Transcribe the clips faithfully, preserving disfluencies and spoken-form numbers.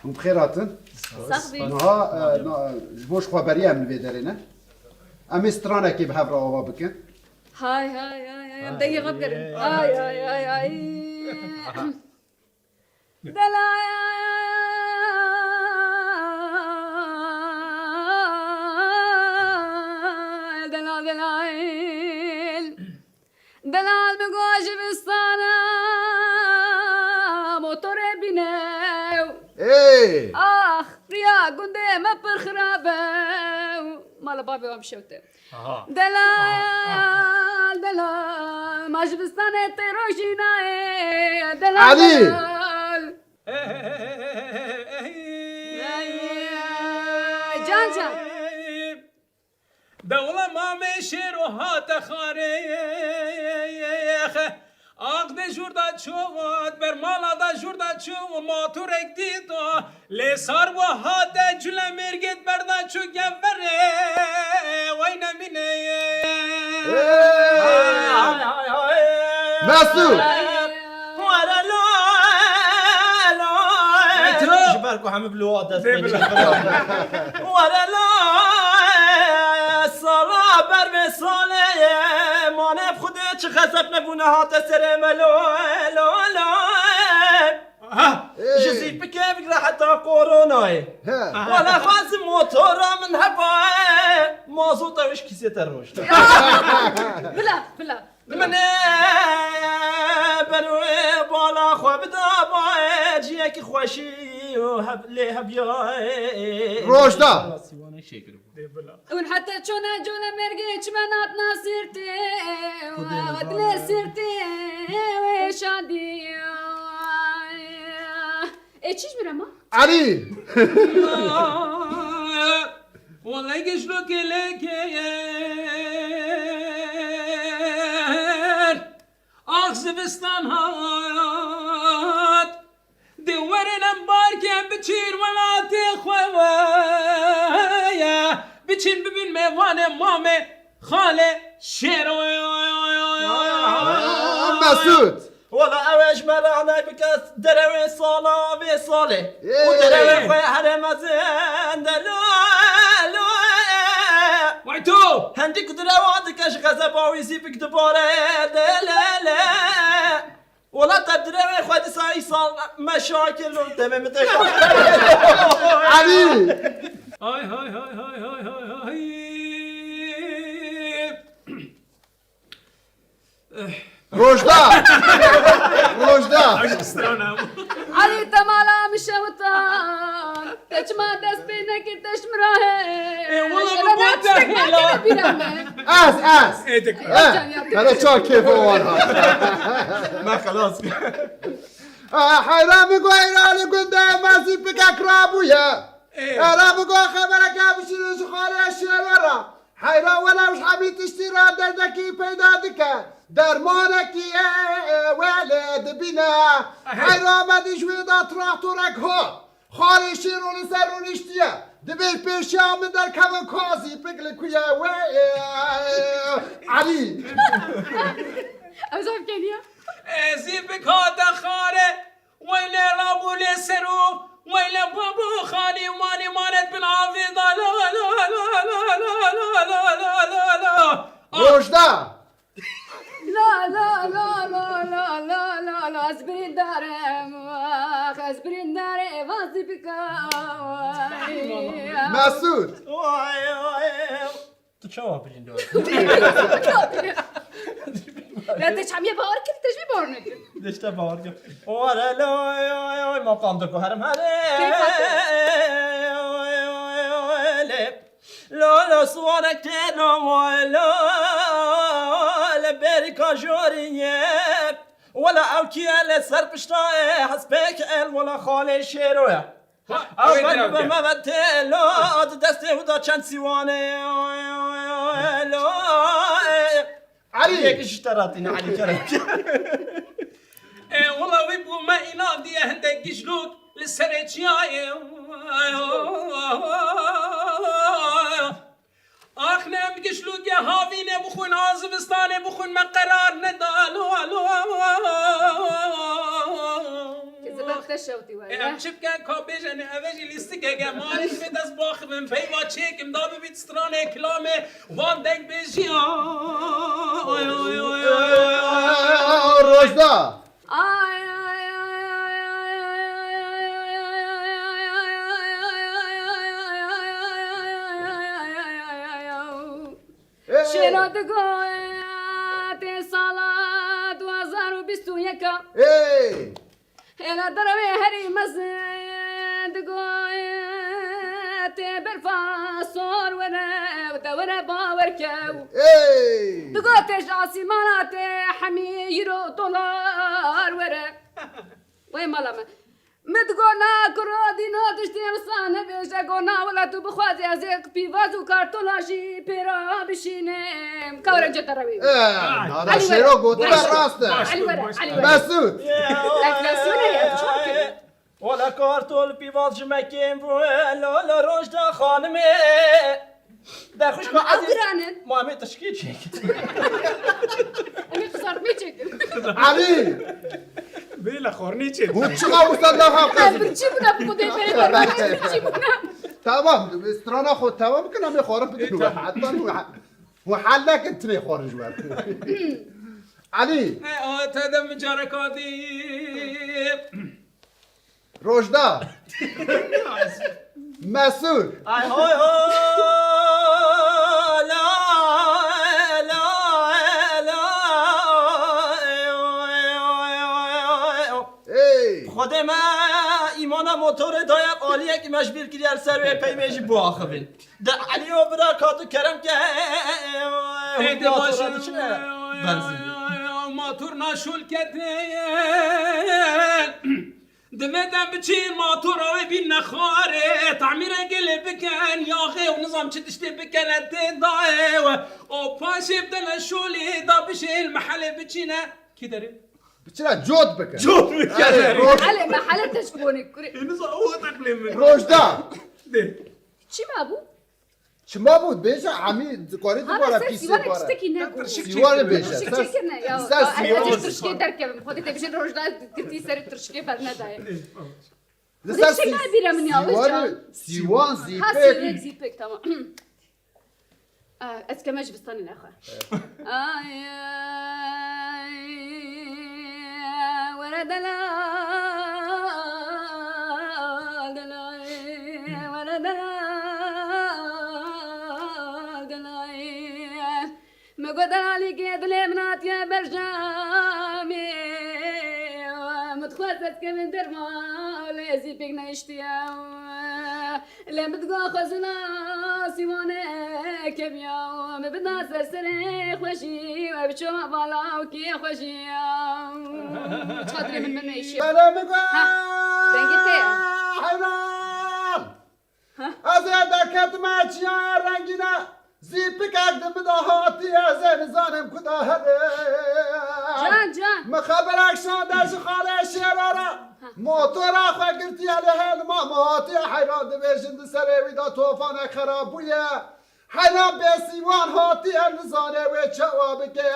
Hûn bi xêr hatin. Sax bî. Niha, e, na, ji bo ji xwe beriya em li vê derê ne. Em ê stranekê bi hev re ava bikin. Hay, hay, hay, hay, em dengê xwe bigerin. Hay, hay, hay, hay. Delal, delal, delal. Delal bi go ji vistana motorê bîne. Ê! Ax, riya gundê me pir xirab e. Mala bavê wan bişewte. Aha. Delal, delal, ma ji bistanê tê rojî nayê. Delal, Elî! Delal. Can, can. Dewla mamê şêro hate xarê. Ax de jûr da çû, ber mala da jûr da çû, motorek dît o. Lê sar wa hate cule mêrgêt berda çû geverê, wey nemîne. Hey! Hay, hay, hay. Mesûd! Were lo, lo. Ji ber ku hemî bi lo dest pê dike. Were lo, sala ber vê salê, mane bi Xwedê çi xezeb nebûne hate serê me lo, lo, lo. Aha. Ji zîpikê bigre heta koronayê. He. Wala xwazim motora min heba, mazota wî ji kîsê te rojda. Bila, bila. Min ê ber wê bala xwe bida bayê, ciyekî xweşî û heb-, lê hebiya. Rojda. Sîwanê şêkir bû. Dê bila. Hûn heta çona cole mergê çimen hatna sirtê, dilê sirtê wê şadî. Ê çi ji min re ma? Elî! Wele gişlo keleker, ax zivistan hat. Dê werin em barke biçîn welatê xwe ye. Biçîn bibin mêvanê mamê xalê şêro. Mesûd. Wala ew ê ji me re nayê bike derewê sala vê salê. Û derewê xwe here mezin de lo, lo. Vay tu. Hendî ku direwa dike ji xezeba wî zîpik dibare de le le. Wela te direvê xwe disa îsal me şakir lo demê min te. Elî! Hay hay hay hay hay hay hay. Rojda! Rojda! Strana. Elî te mala min şewtan. Te çima dest pê nekir, te ji min re hê. Ê, wala ji min bo te hêla. Ez, ez. Ê, dik. Eh, hele çawa kêfa wan hat. Me xelas. Ah, heyra min got, heyra li gundê me zîpikek rabûye. Ê. Heyra min got, xebereke bişînin ji xalê şêro re. Heyra wela ji hemî tiştî re derdekî peyda dike. Dermanekî ye, wê lê dibîne. Heyra me dî ji wê de traktorek hat. Xalê şêro li ser rûniştiye. Dibê pêşiya min derkevin ka zîpik li ku ye wê, e, Elî. Ew zaf keniye. E, zîpik hate xare. Weyle rabû lê ser û weyle babû xalî û malî manet bin avê da la la la. Rojda! La la la la la la la la la, ez birîndar im, ax, ez birîndar im, vazî bika. Mesûd! Vay, vay. Tu çawa birîndar? Ya te çamiye bawer kir, te ji bawer nekir. De işte bawer kir. Vay, vay, vay, vay, maqam da ku herim hele. Keyf hatı. Vay, vay, vay, vay, le. Lo, lo, suwanek te lo, lo, li berî kajorî ye. Wela ew kî ye li ser pişta, e, hespêk el, wela xalê şêro ye. Ha, ew ê ber diraw bi ke. Me ve te lo, di destê û da çend sîwanê, lo, e. Elî! Yek ji te ratîne, Elî Kerem. E, wela wî bû me înan diye hindek gişlûk li serê çiyayê. Ax ne em gişlûkê havînê bixwin, a zivistanê bixwin me qerar neda. Alo, alo. Te şewtî were. Em çi bikin ka bêjin, ev jî lîstikek e. Ma ez jî dest baxivim, peyva çêkim, da bibît stranê kilamê, wan deng bêjî. Ay, ay, ay, ay, ay, ay, ay. Rojda. Ay, ay, ay, ay, ay, ay. Ê! Şêra digo tê sala du hazar û bîst û yek a. Ê! Hêla derewê herî mezin digo tê berfa sor were û te were bawer kew. Ê! Digo tê ji asîmana tê hemî euro dolar were. Wey mala me. Min digot na kuro dîno tiştê wisa nebêje, got na wila tu bixwazî ez ê pîvaz û kartola jî pê re bişînim. Ka were cete rewê. Eh, Nada Elî Şêro were. Gotibe rast e. Baş Elî dur, were, baş Elî dur. Were. Mesut. Enflasyona ye, çakin. Ola kartol pîvaz ji me kêm bû, lo, lo, Rojda xanimê. De xwişko Ama ew ezîz, giran in. Ma em ê tirşikê çêkin. Em ê qizartmê çêkin. Elî! Bê lê xwarinê çêkin. Hûn çiqa wisa naha Em qezin? Birçî bûne, bi Xwedê berê berê birçî bûne. Tamam, strana xwe tamam bikin, em ê xwarin bidin. E, tamam. Heta hûn he-, hûn hel nekin tinê xwarin ji we. Elî! E, a, te de min careka dî. Rojda. Mesûd. Ay hoy ho, la, la, la. Ey. Xwedê me îmana motorê daye aliyek me ji bîr kiriye li ser wê peymê jî biaxivin. De Elî o bira ka tu kerem ke. Ey, de motora baş diçine benzîn. Motor naşol ketin. Divê te biçî matora wê bîn nexwarê, tamîre gelê bikin, yaxê û nizam çi tiştê bikene tê dayê we. O paşê bidene şolê da bişê li mehelê biçîne. Kî derê? Biçine cot bikin. Cot bikin. Erê, roj- Hele, mehele te ji konê kurê. Ê, nizam o teqlê min. Rojda. De. Çi mabû? Çima bû? Bêje, emî dikarî Ha, dubare ser pîsê sîwanê bare. Tiştekî ne bû. Tirşik Sîwanê çêkirine. Bêje. Tirşik çêkirine ya. Sî-, ser Aa, ez sîwan. Tirşikê derkevim. Xwedê te bêjin rojda girtî serê tirşikê bernedayê. Li ser Tirşik sî-, her bîra min ya, sîwanê, Özcan. Sîwan, Ha, zîpek. Sîwek, zîpek, tamam. Aa, ez keme ji bistanê nexwe. Ay, ay, were delal, delal, were delal, delal. Me got delalîkê dilê min hatiye berjamê. Min dixwest ez kevin derman, lê ez ê pêk nehiştiye. Lê min digo xwezina sîwane kemiya, min bida ser serê xweşî, we biçoma bala û kê xweşî. Çadirê min, min neyşiya. Bele min go. Ha, dengê te ye. Heyran! Ha? Ez ê derketime çiya rengîne, zîpikek di min de hatiye, ez ê nizanim ku da here. Can, can. Min xeberek şande ji xalê Şêra re. Ha. Motora xwe girtiye lê hêlima min hatiye heyran, dibêjin di serê wî de tofanek xerab bûye. Heyran bêsîwan hatiye, nizane wê çawa bike.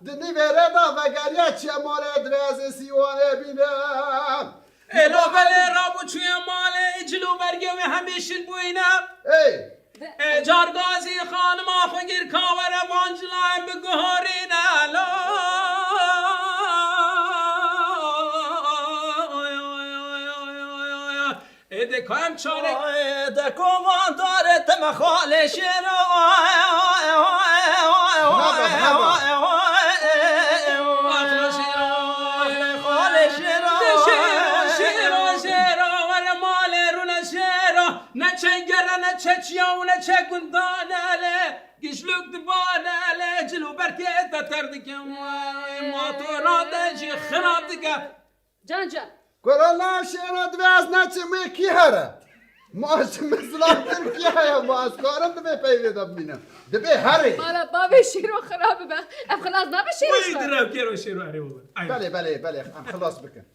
Di nîvê rê de vegeriye çiye malê, divê ez ê sîwanê bînim. Êlo belê rabû çûye malê, cil û bergê wê hemî şil bûyîne. Ey! Ê cargazî xanima xwe gir ka were van cilayên biguharîne. La. Ê de ka em çarek. Ay, de komandarê te me xalê şêro. Merhaba, merhaba. Xalê şêro. De şêro, şêro, şêro, were malê rûne şêro. Ne çengere, ne çeçiya û ne çekundane lê. Gişluk dibane lê, cil û berkê te ter dikin. Motora de jî xira dike. Can, can. Kuro la şêro, divê ez neçim, wê kî here? Ma ji min zilamtir kî heye? Ma ez karim divê peyvê de bimînim? Divê herê. Mala bavê şêro xirab bibe. Ev xilas nabe şêro Wî şirab. Direvkêro şêro erê oğlum. Aynen. Belê, belê, belê. Em xilas bikin.